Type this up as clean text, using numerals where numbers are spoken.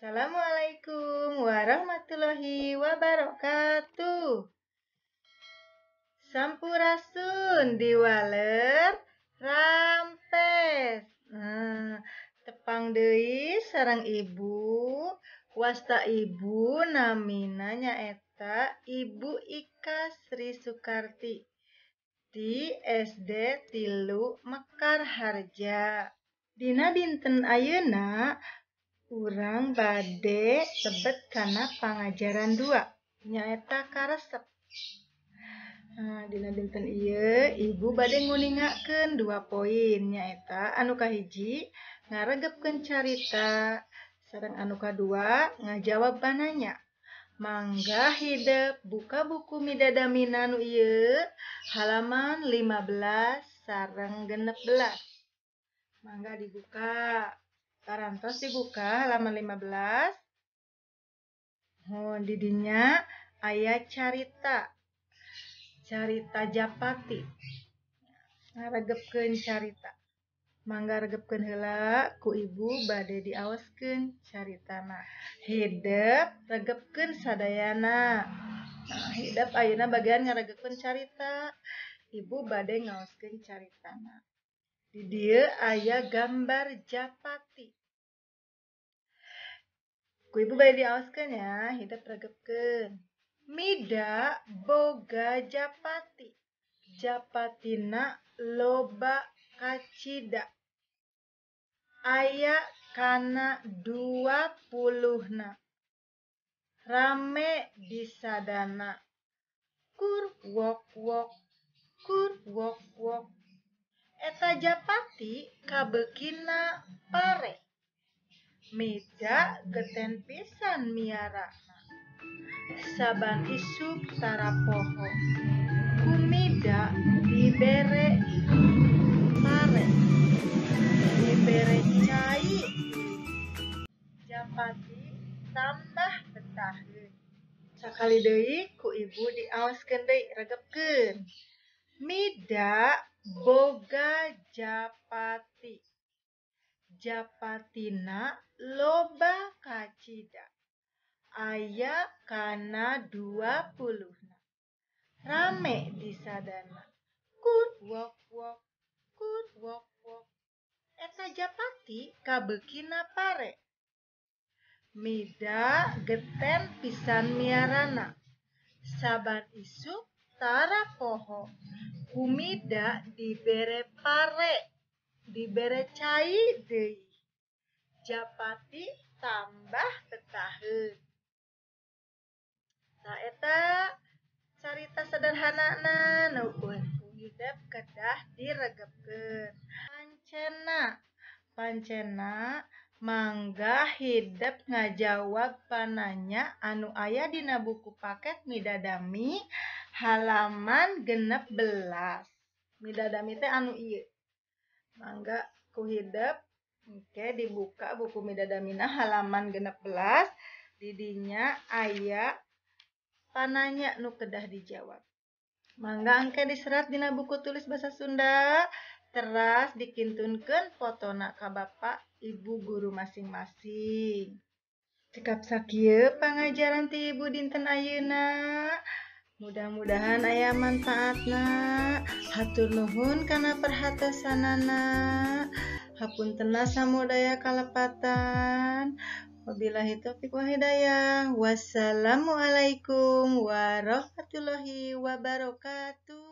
Assalamualaikum warahmatullahi wabarakatuh. Sampurasun diwaler rampes. Nah, tepang deui sareng ibu, wasta ibu namina nyaeta Ibu Ika Sri Sukarti di SD 3 Mekar Harja. Dina dinten ayeuna urang bade lebet kana pangajaran 2 nyaeta karesep. Nah, dina dinten ieu ibu bade nguningakeun 2 poin nyaeta anu kahiji ngaregepkeun carita sareng anu kadua ngajawab pananya. Mangga hidep buka buku Midadamina nu ieu halaman 15 sareng 16. Mangga dibuka. Parantos dibuka halaman 15. Di dinya aya carita. Carita Japati. Ngaregepkeun carita. Mangga regepkeun heula ku ibu bade diawaskeun caritana. Hidep regepkeun sadayana. Nah, hidep ayeuna bagian ngaregepkeun carita. Ibu bade ngaoskeun caritana. Di dieu aya gambar Japati. Ku ibu bade diawaskeun ya, hidep regepkeun. Mida boga Japati. Japatina loba kacida. Aya kana 20-na. Rame disadana. Kur wok wok, kur wok wok. Eta Japati kabeukina pare. Mida geten pisan miarana. Saban isuk tara poho. Ku Mida dibere pare. Dibere cai. Japati tambah betaheun. Sakali deui ku ibu diawaskeun deui regepkeun. Mida boga Japati. Japatina loba kacida. Aya kana 20-na. Rame disadana. Kur wok wok, kur wok wok. Eta Japati kabeukina pare. Mida geten pisan miarana. Saban isuk tara poho. Ku Mida dibere pare, dibere cai deui. Japati tambah betaheun. Nah, eta carita sederhanana nu ku hidep kedah diregepkeun. Pancena mangga hidep ngajawab pananya anu aya dina buku paket Midadami halaman 16. Midadami teh anu ieu. Mangga ku hidep engke dibuka buku Midadamina halaman 16. Di dinya aya pananya nu kedah dijawab. Mangga engke diserat dina buku tulis bahasa Sunda, teras dikintunkeun fotona ka bapak ibu guru masing-masing. Cekap sakieu pangajaran ti ibu dinten ayeuna. Mudah-mudahan aya manfaatna. Hatur nuhun kana perhatosanana. Hapuntenna samudaya kalepatan. Wabillahi taufiq wal hidayah. Wassalamualaikum warahmatullahi wabarakatuh.